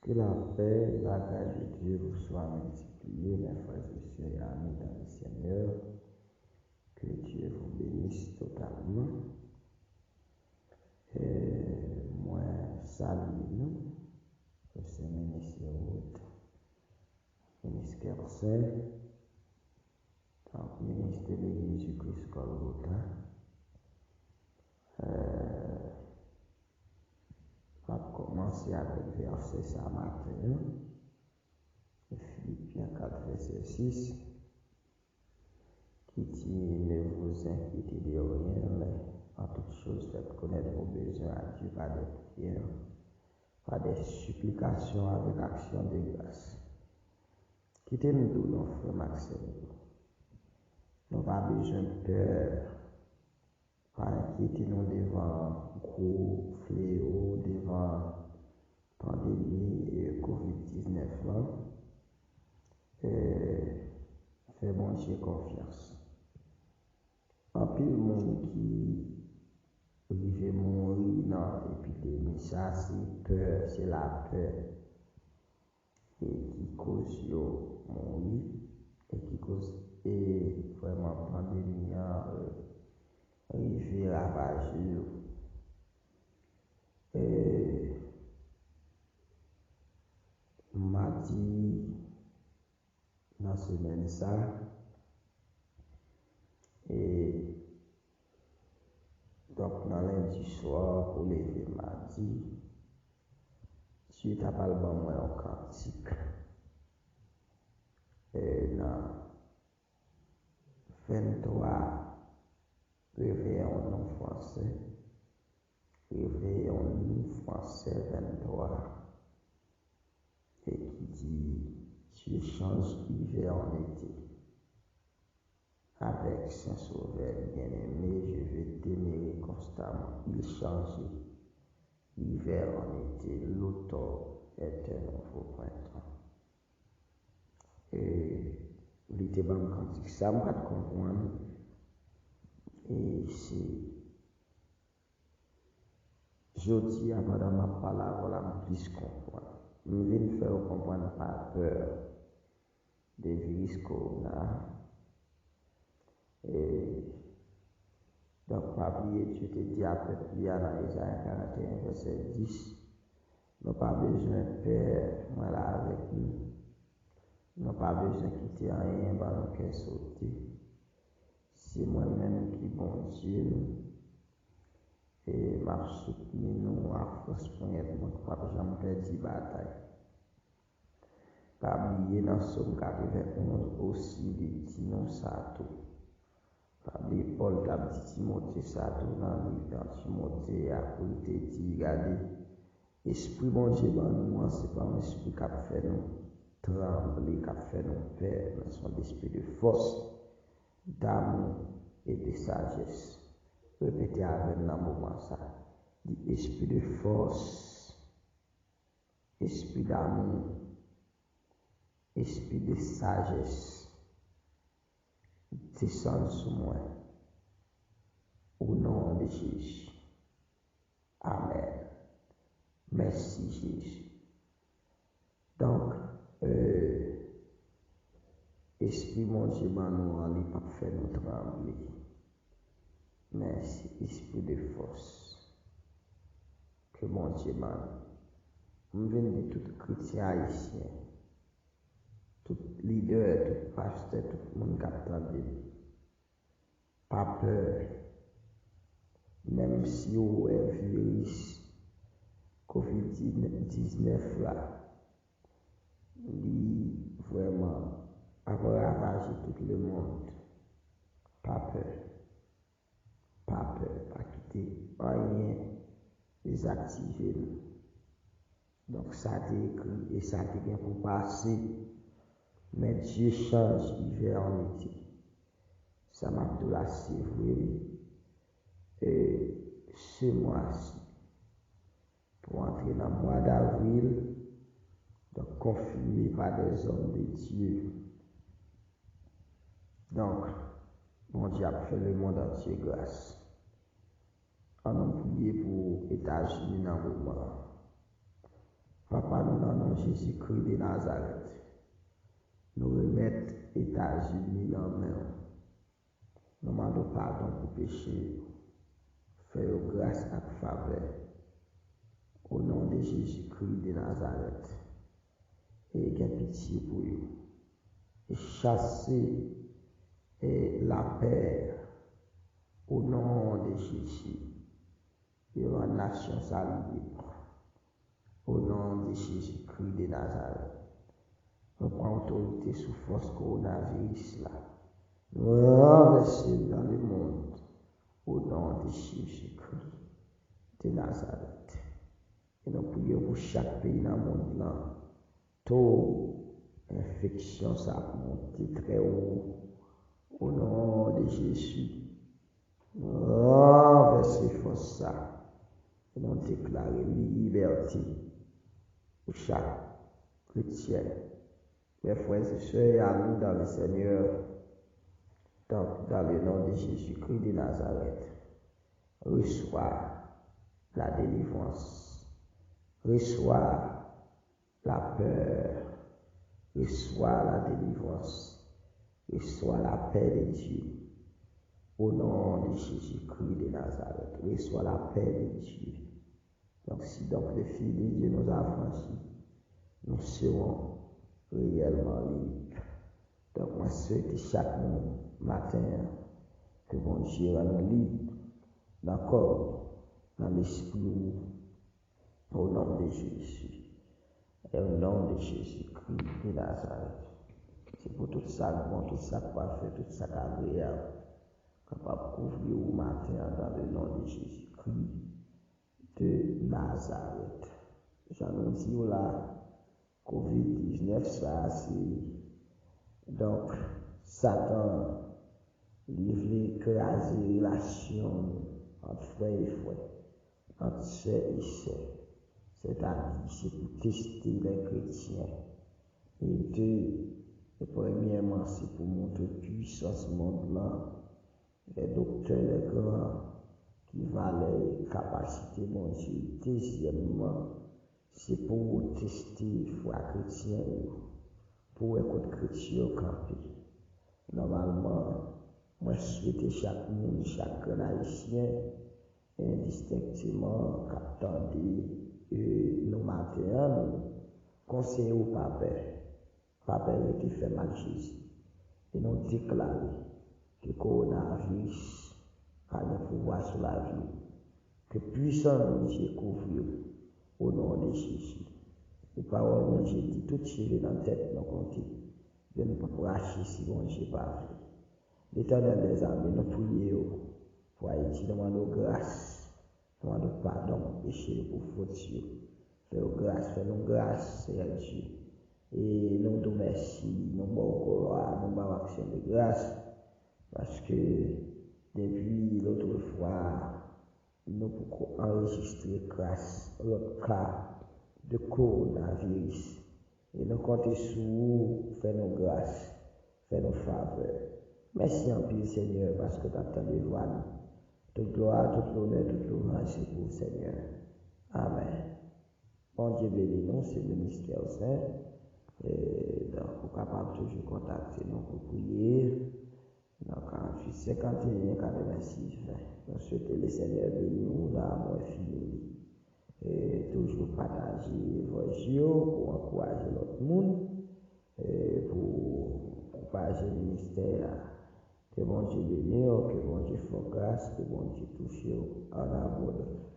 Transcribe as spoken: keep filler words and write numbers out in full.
Que la paix et la grâce de Dieu vous soient multipliées, mes frères et sœurs et amis dans le Seigneur. Que Dieu vous bénisse totalement. E mwen salye nou, Frè Minis Herod, Minis Kersen, donk Minis de Legliz di Kris Gòlgota. E, m ap kòmanse avèk vèsè sa maten an, Filipyen kat vèsè sis, ki di, Ne vous inquiétez de rien, mais en toute chose, faites connaître vos besoins à Dieu par des prières, par des supplications avec action de grâce. Kite m di w non, frè m ak sè m yo, nou pa bezwen pè. Pa enkyete nou devan gwo fleyo, devan pandemi e kovid diznèf lan. E fè Bondye konfyans. Anpil moun ki rive mouri nan epidemi sa, se pè, se lapè. E ki koz yo mouri, e ki koz, e vrèman pandemi an, e, rive ravaje yo. E madi nan semèn sa, e donk, nan lendi swa pou leve madi, Dye ta pral ban mwen yon kantik, e, nan venntwa, Réveillons-nous français, Réveillons-nous français venntwa, e ki di, Dieu change hiver en été. Avec Saint Sauveur bien-aimé, je vais demeurer constamment. Il change hiver en été, l'automne est un nouveau printemps. E li te ban m kantik sa, m pa t konprann. E se jodi a, pandan m ap pale avè w la, m plis konprann. M vin fè w konprann pa pè de viris kowona a. E, donk, pa bliye, Dye te di a pèp li a nan Ezaya karannteyen, vèsè dis, Nou pa bezwen pè, mwen la avèk nou. Nou pa bezwen kite anyen ban nou kè sote. Se mwen menm ki Bondye nou. E m ap soutni nou ak fòs ponyèt mwen k p ap janm pèdi batay. Pa bliye nan Sòm katrevenn onz osi, li di nou sa tou. Pa bliye Pòl t ap di Timote sa tou nan liv nan Timote a, pou l te di, Gade, espri Bondye ban nou an, se pa yon espri k ap fè nou tranble, k ap fè nou pè, men se yon espri de fòs, damou e de sajès. Repete avè m nan moman sa. Di, espri de fòs, espri damou, espri de sajès, desann sou mwen. O non de Jezi. Amèn. Mèsi, Jezi. Donk, e, espri Bondye ban nou an, li p ap fè nou tranble. Men se espri de fòs ke Bondye ban nou. M vin di tout kretyen ayisyen, tout lidè, tout pastè, tout moun k ap tande m, pa pè. Menm si w wè viris kovid diznèf la, li vrèman ap ravaje tout lemonn, pa pè. Pa pè, pa kite anyen dezaktive nou. Donk, sa te ekri e sa te gen pou pase. Men Dye change hiver en été. Sa m ap di w la, se vre, wi. E se mwa si pou antre nan mwa davril, donk, konfime pa dèzòm de Dye. Donk, Bondye ap fè lemonn antye gras. Ann nou priye pou Etazini nan moman an. Papa nou, nan non Jezikri de Nazarèt, nou remèt Etazini nan men w. Nou mande w padon pou peche yo. Fè yo gras ak favè. O non de Jezikri de Nazarèt. E gen pitye pou yo. E chase e lapè o non de Jezi. Yo rann nasyon sa libre. O non de Jezikri de Nazarèt. Nou pran otorite sou fòs kowonaviris la. Nou ranvèse l nan lemonn. O non de Jezikri de Nazarèt. E nou priye pou chak peyi nan mond lan. To enfeksyon sa ap monte trè wo. O non de Jezi, nou ranvèse fòs sa. E nou deklare libète pou chak kretyen. Mes frères et sœurs et amis dans le Seigneur, donc dans le nom de Jésus-Christ de Nazareth, reçois la délivrance, reçois la paix, reçois la délivrance, reçois la paix de Dieu. Au nom de Jésus-Christ de Nazareth, reçois la paix de Dieu. Donc, si donc le Fils de Dieu nous affranchit, nous serons réellement libres. Donc, mwen swete chak moun maten an ke Bondye rann nou lib nan kò w, nan lespri w, o non de Jezi. E o non de Jezikri de Nazarèt. Se pou tout sa k bon, tout sa k pafè, tout sa k agreyab kapab kouvri w maten an dans le nom de Jésus-Christ de Nazareth. Jan nou di w la, kovid diznèf sa a se, donk, Satan, li vle kraze relasyon nou ant frè e frè, ant sè e sè. Sètadi, se pou teste lè kretyen. E de, e premyèman, se pou montre pwisans mond lan, lè doktè, lè gran, ki valè e kapasite Bondye. Dezyèmman, se pou teste fwa kretyen yo, pou wè kot kretyen yo kanpe. Nòmalman, mwen swete chak moun, chak grenn Ayisyen, endistenkteman, k ap tande, e, nou maten an, nou konseye w pa pè. Pa pè, rete fèm ak Jezi. E nou deklare ke kowonaviris pa gen pouvwa sou lavi w. Ke pwisans Bondye kouvri w, o non de Jezi. E pawòl Bondye di, tout cheve nan tèt nou konte. Yo n p ap rache si Bondye pa vle. Letènèl dèzame, nou priye w pou Ayiti, nou mande w gras, nou mande w padon pou peche yo, pou fot yo. Fè yo gras, fè nou gras, Seyè Dye. E nou di w mèsi, nou ba w glwa, nou ba w aksyon de gras, paske depi lotrefwa, nou poko anrejistre kras, lòt ka de kowonaviris. E nou konte sou ou, fè nou gras, fè nou favè. Mèsi anpil, Senyè, paske w t ap tande vwa nou. Tout glwa, tout lonè, tout louwanj se pou ou, Senyè. Amèn. Bondye beni nou, se Ministè Sen. E, donk, ou kapab toujou kontakte nou pou priye. Nan karanntuit senkanteyen katrevensis ven. Nou swete Lesenyè beni w, la mwen fini li. E toujou pataje vwèj yo pou ankouraje lòt moun, e pou pwopaje ministè a. Ke Bondye beni w, ke Bondye fè w gras, ke Bondye touche w an abondans.